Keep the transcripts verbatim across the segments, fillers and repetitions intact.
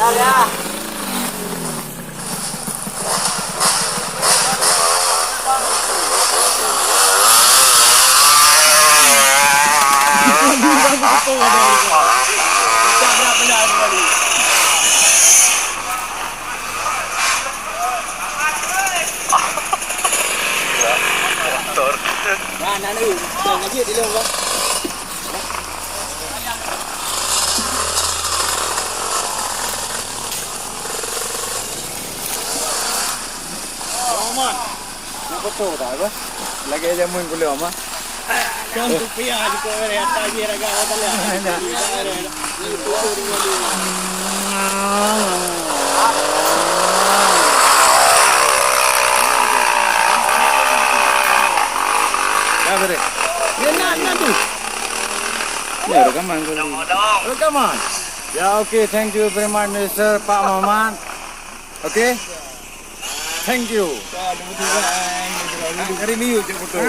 Nah, nah, ni. Nah, lagi di luar. Roman. Nak foto tak apa? Lagi jamun pula, Mak. Kan tu payah juga, eh, atas je raga hotel ya. Ada. Ya, boleh. Ya, nak, nak tu. Ya, rekaman tu. Rekaman. Ya, okay, thank you very much, Mister Pak Muhammad. Okay? Thank you. Hari ni yuk cek betul.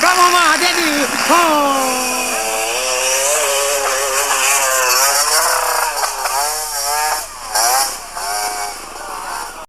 Kamu mah jadi.